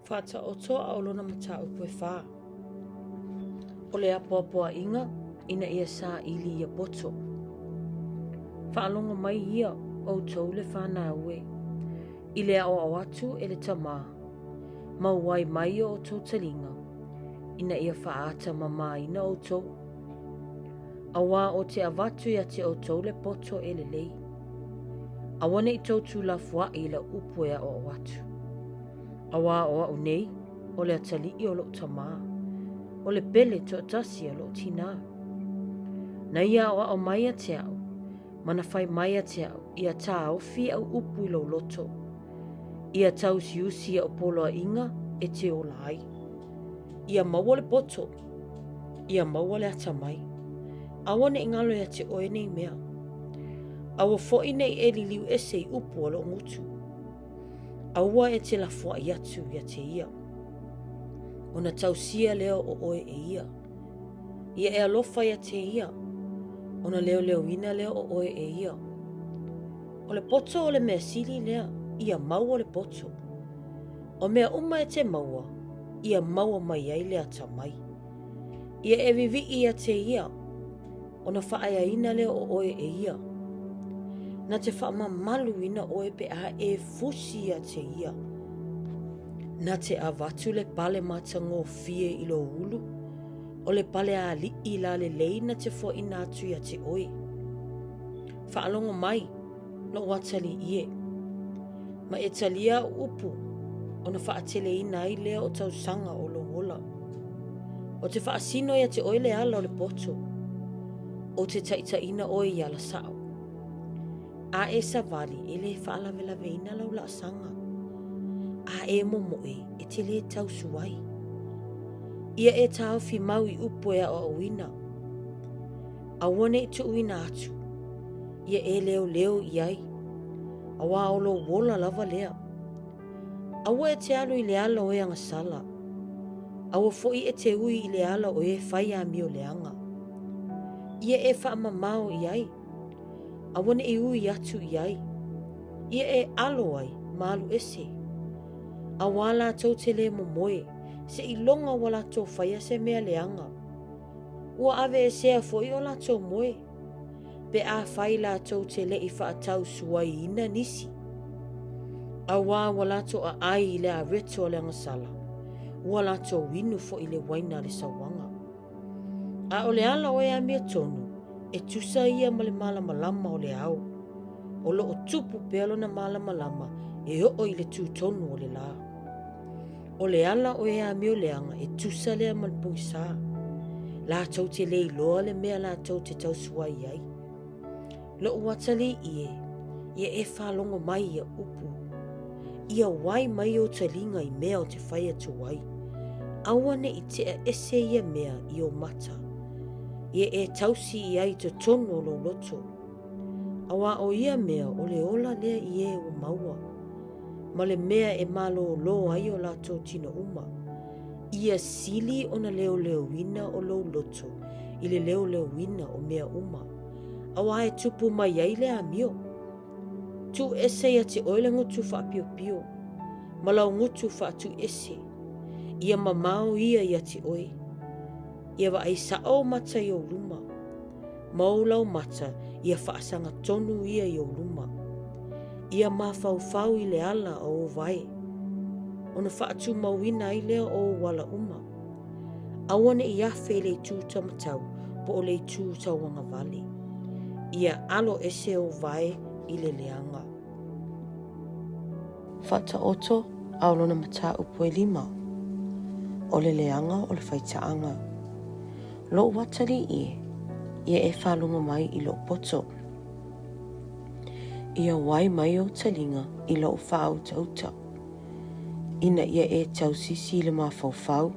Faataoto a o lona mataupu e fā. O le apoapoaiga ina ia saili ia poto. Faalogo mai ia ʻoutou le fanau e, i le aʻoaʻo atu e le Tamā, ma wae mai o ʻoutou taliga, ina ia faatamamāina ʻoutou. Auā o te avatu ia te ʻoutou le poto e lelei. Aua neʻi tou tulafoaʻi i lau upu e aʻoaʻo atu. Auā o aʻu nei, o le ataliʻi o loʻu tamā, o le pele toʻatasi a loʻu tinā. Na ia aʻoaʻo mai ia te aʻu, ma na fai mai ia te aʻu, ia tāofi iaʻu upu i lou loto, ia tāusiusi iaʻu poloaiga e te ola ai. Ia maua le poto, ia maua le atamai. Aua neʻi galo ia te ʻoe nei mea. Aua foʻi neʻi e liliu ese i upu a loʻu gutu. Aua e te lafoaʻi atu ia te ia. Ona tausia lea o ʻoe e ia. Ia e alofa ia te ia. Ona leoleoina lea o ʻoe e ia. O le poto o le mea sili lea, ia maua le poto. O mea uma e te maua, ia maua mai ai le atamai. Ia e wiwiʻi ia te ia, ona whaaeaina lea o ʻoe e ia. Na te whaamamaluina ʻoe pe a e fusi ia te ia. Na te avatu le pale matagofie i lou ulu, o le pale aliʻi lalelei na te foaina atu ia te ʻoe. Faalogo mai, loʻu atalii e. Ma e talia aʻu upu, ona faateleina ai lea o tausaga o lou ola. O te faasino ia te ʻoe le ala o le poto, o te taʻitaʻina ʻoe i ala saʻo. A e sawali e le faalawelaweina lau laasaga, a e momoe e te le tausu ai. Ia e taofi mau i upu e aʻoaʻoina, Aua neʻi tuʻuina atu, ia e leoleo i ai, auā o lou ola lava lea. Aua e te alu i le ala o e agasala, aua foʻi e te ui i le ala o e fai amio leaga. Ia e faamamao i ai, aua neʻi ui atu i ai, ia e alo ai ma alu ese. Auā lātou te lē momoe, seiloga ua lātou faia se mea leaga. Ua aveesea foʻi o lātou moe, pe afai lātou te leʻi faatausuaiina nisi. Auā ua lātou ʻaʻai i le areto a le agasala, ua lātou inu foʻi le waina a le sauaga. A o le ala o e amiotonu, e tusa ia ma le malamalama o le ao. O loo tupu pea lona malamalama e oo i le tūtonu o le lā. O le ala o e amio leaga e tusa lea ma le pogisā. Lātou te le iloa le mea lātou te tausuai ai. Loʻu atalii e, ia e faalogo mai ia upu. Ia wae mai ou taliga i mea o te fai atu ai. Aua neʻi tea ese ia mea i o mata. Ia e tausi i ai totonu o lou loto. Auā o ia mea o le ola lea i e ua maua. Ma le mea e malōlō ai o lātou tino uma. Ia sili ona leoleoina o lou loto i le leoleoina o mea uma, auā e tupu mai ai le amio. Tuu ese ia te ʻoe le gutu faapiopio, ma lau gutu faatuiese, ia mamao ia ia te ʻoe. Ia vaai saʻo ou mata i ou luma. Ma ou lau mata, ia faasagatonu ia i ou luma. Ia mafaufau i le ala o ou wae, ona faatumauina ai lea o ou ala uma. Aua neʻi afe i le itū taumatau po o le itū tauagavale. Ia alo ese ou wae i le leaga. Faataoto a o lona mataupu e lima, o le leaga o le faitaaga. Loʻu atalii e, ia e faalogo mai i loʻu poto. Ia wae mai ou taliga i loʻu faautauta, ina ia e tausisi i le mafaufau,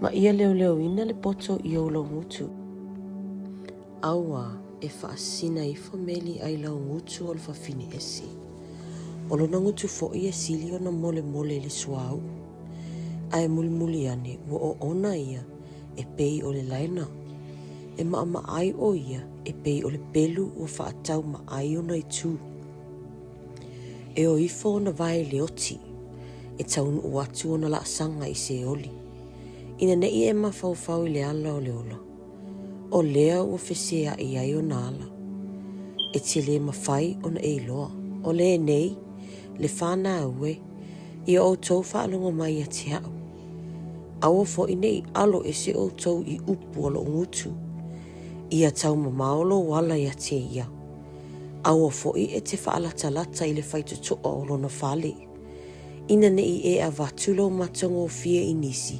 ma ia leoleoina le poto i ou laugutu. Auā, e faasina ifo meli ai lau gutu o le fafine ese. O lona gutu foʻi e sili ona molemole i le suauu. A e mulimuli ane ua oona ia e pei o le laena. E maʻamaʻa ai ʻo ia e pei o le pelu ua faatau ma ai ona itū. E o ifo ona wae i le oti. E taunuu atu ona laasaga i Seoli, ina ne i e mafaufau i le ala o le ola, o lea ua feseai ai ona ala. E te le mafai ona e iloa. O lenei, le fanau e, ia outou faalogo mai ia te a'u. Aua foi ne i alo ese ʻoutou i upu a loʻu gutu. Ia taumamao lou ala ia te ia. Aua foi e te faalatalata i le faitotoa o lona fale, ina ne i e avatu lou matagofie i nisi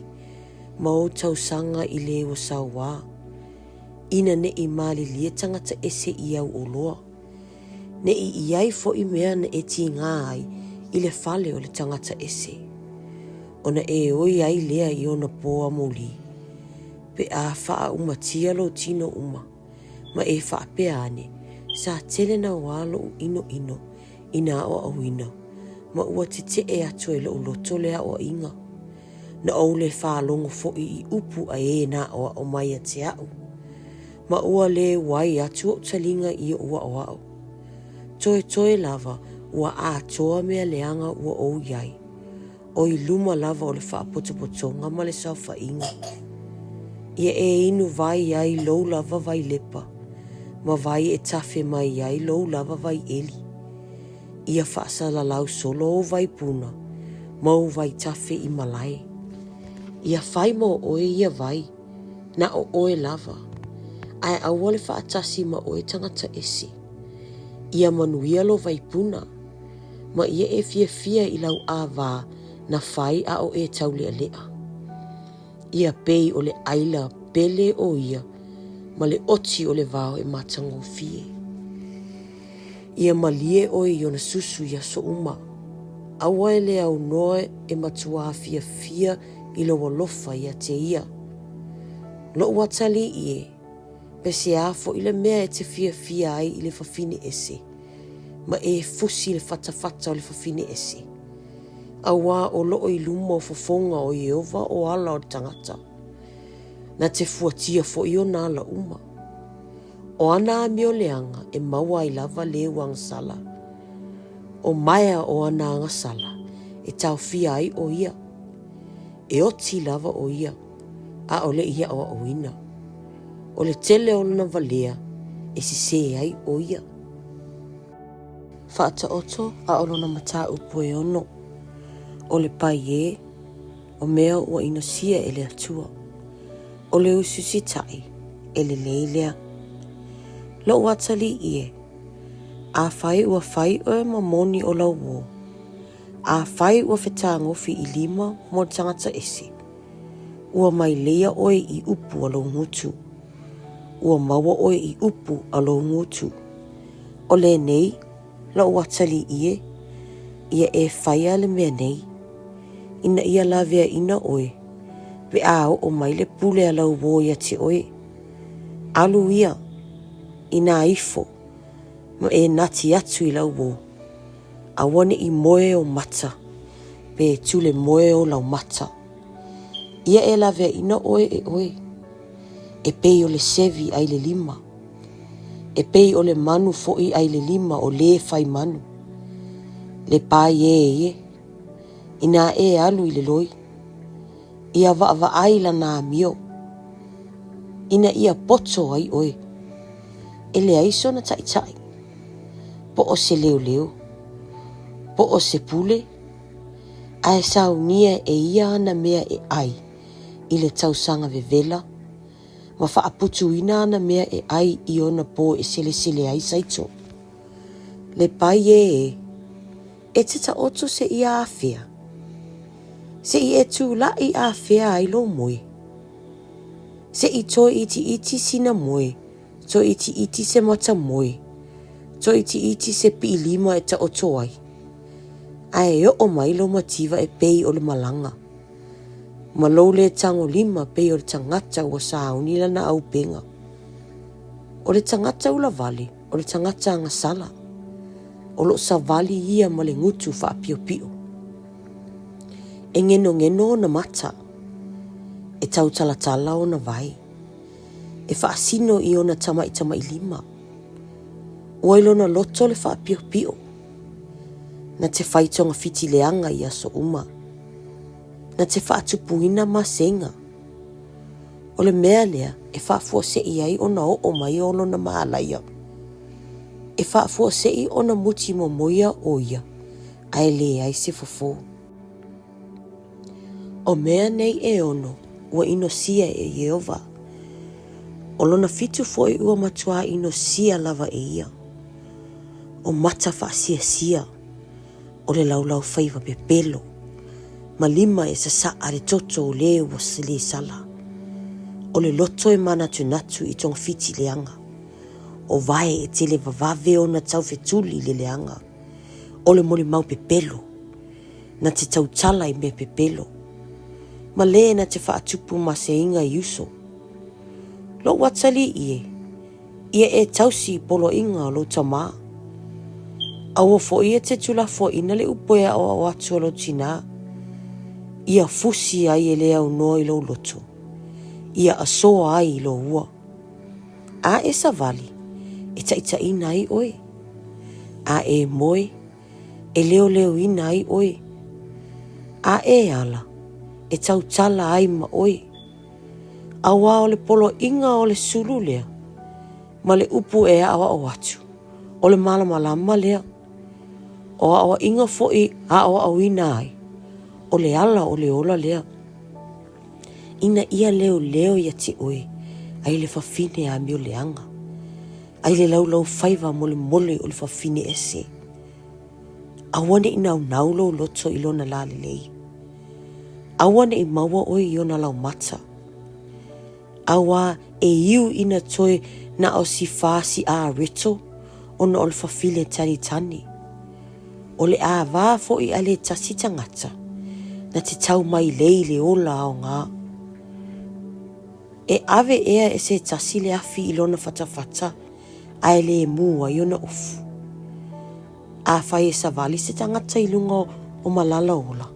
ma ou tausaga i le ua sauā, ina ne i malilie tagata ese i au oloa, ne i i ai foi mea na e tigā ai i le fale o le tagata ese, ona e oi ai lea i ona pō amolī, pe a faaaumatia lou tino uma, ma e faapea ane, Sa tele nauā loʻu ʻinoʻino i nā aʻoaʻoina, ma ua teteʻe atu ai loʻu loto le aʻoaʻiga. Na ou lē faalogo foʻi i upu a e na aʻoaʻo mai ia te aʻu, ma ua lē wae atu oʻu taliga i oʻu aʻoaʻo. Toetoe lava ua atoa mea leaga ua ou i ai, o i luma lava o le faapotopotoga ma le saofaiga. Ia e inu vai ai lou lava vai lepa, ma vai e tafe mai ai lou lava vai ʻeli. Ia faasalalau solo ou vai puna ma ou vai tafe i malae. Ia fai mo ʻoe ia vai, na o ʻoe lava, ae aua le faatasi ma oe tagata ese. Ia manuia lou vai puna, ma ia e fiafia i lau ʻāwā na fai a o e tauleʻaleʻa. Ia pei o le ʻaila pele o ia ma le ʻoti o le wao e matagofie. Ia malie ʻoe i ona susu i aso uma. Aua e le aunoa e matuā fiafia i lou alofa ia te ia. Loʻu atalii e, pesea foʻi le mea e te fiafia ai i le fafine ese, ma e fusi le fatafata o le fafine ese. Auā o loʻo i luma o fofoga o Ieova o ala o le tagata, na te fuatia foʻi ona ala uma. O ana amioleaga e maua ai lava le ua agasala. O maea o ana agasala e taofia ai ʻo ia. E oti lava ʻo ia, ʻaʻole i aʻoaʻoina. ʻO le tele o lona walea e sesē ai ʻo ia. Faataoto a o lona mataupu e ono, ʻo le paiē, o mea ua inosia e le Atua. ʻO le usiusitaʻi, e lelei lea. Loʻu atalii e, afai ua fai ʻoe ma moni o lauō, afai ua fetagofi i lima mo le tagata ese, ua maileia ʻoe i upu a lou gutu. Ua maua ʻoe i upu a lou gutu. ʻO lenei, loʻu atalii e, ia e faia le mea nei, ina ia laweaʻina ʻoe, pe a oʻo mai le pule a lauō ia te ʻoe. Alu ia, inā ifo, ma e nati atu i lauō. Aua neʻi moe o mata, pe tule moe o laumata. Ia e laweaʻina ʻoe e ʻoe, e pei o le sevi ʻai le lima. E pei o le manu foʻi ʻai le lima o lē fai manu. Le pae ē ie, inā e alu i le loi, ia vaʻavaʻai lana amio, ina ia poto ai ʻoe, e leai sona taʻitaʻi, po o se leoleo, po o se pule, a e saunia e ia ana mea e ʻai i le tausaga wewela, ma faaputuina ana mea e ʻai i ona pō e selesele ai saito. Le pai ē e, e te taoto se i afea? Se i e tulaʻi afea ai lou moe? Se i toe itiiti sina moe, toe itiiti se mata moe, toe itiiti se piʻilima e taoto ai, a e oʻo mai lou mativa e pei o le malaga. Ma lou lē tagolima pei o le tagata ua sauni lana ʻaupega. ʻO le tagata ula wale, o le tagata agasala. O loʻo savali ia ma le gutu faapiopio. E genogeno ona mata, e tautalatala ona vae, e faasino i ona tamaʻitamaʻilima. Ua i lona loto le faapiopio, na te fai togafiti leaga i aso uma. Na te faatupuina maseiga. O le mea lea e faafuasei ai ona oo mai o lona maalaia. E faafuasei ona muti momoia o ia ae leai se fofo. O mea nei e ono ua inosia e Ieova. O lona fitu foi ua matuā inosia lava e ia. O mata faasiasia, o le laulau faiva pepelo, ma lima e sasaa le toto o le ua le sala. O le loto e manatunatu i togafiti leaga. O vae e tele vavave ona taufetuli i le leaga. O le molimau pepelo, na te tautala i mea pepelo, ma le na te faatupu maseiga i uso. Lou atalii e, ia e tausi i poloaiga o lou tamā. Aua foi e te tulafoaina le upu e aoao atu a lou tinā, ia fusi ai e le aunoa i lou loto, ia asoa ai i lou ua. A e savali, e taitaiina ai oe. A e moe, e leoleoina ai oe. A e ala, e tautala ai ma oe. Auā o le poloaiga o le sulu lea, ma le upu e aoao atu, o le malamalama lea. O aoaiga foi aoaoina ai, o le ala o le ola lea. Ina ia leoleo ia te oe ai le fafine amio leaga, ai le laulau faiva molemole o le fafine ese. Aua ne i naunau lou loto i lona lalelei. Aua ne i maua oe i ona laumata. Auā e iu ina toe na o si fā si ā reto ona o le fafine tanitani. O le āwā foi a le tasi tagata na te tau mai lei le ola aogā. E ave ea e se tasi le afi i lona fatafata ae le mū ai ona ofu. Afai e savali se tagata i luga o malala ola,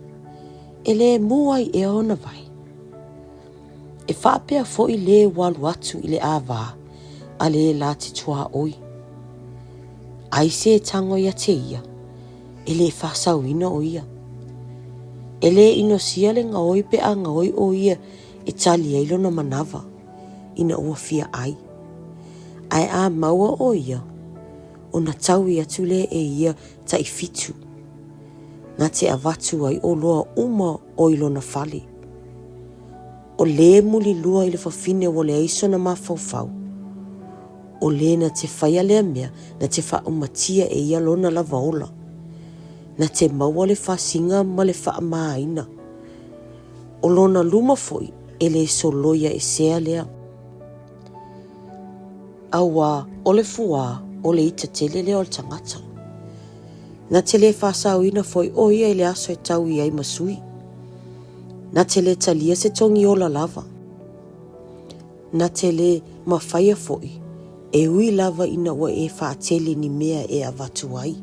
e le mū ai ea ona vae. E faapea foi le ua alu atu i le āwā a le la te tuaoi. Ai se tago ia te ia, e le faasauina o ia. E le inosia le gaoi pe a gaoi o ia e tali ai lona manava ina ua fia ai. Ae a maua o ia, ona taui atu lea e ia taifitu, na te avatu ai oloa uma o i lona fale. O le mulilua i le fafine ua leai sona mafaufau, o le na te faia lea mea na te faaumatia e ia lona lava ola, na te maua le fasiga ma le faamāina. O lona luma foi e le soloia esea lea. Auā o le fuā o le ita tele lea o le tagata. Na te le faasaoina foi o ia i le aso e taui ai ma sui. Na te le talia se togi ola lava. Na te le mafaia foi, e ui lava ina ua e faatele ni mea e avatu ai.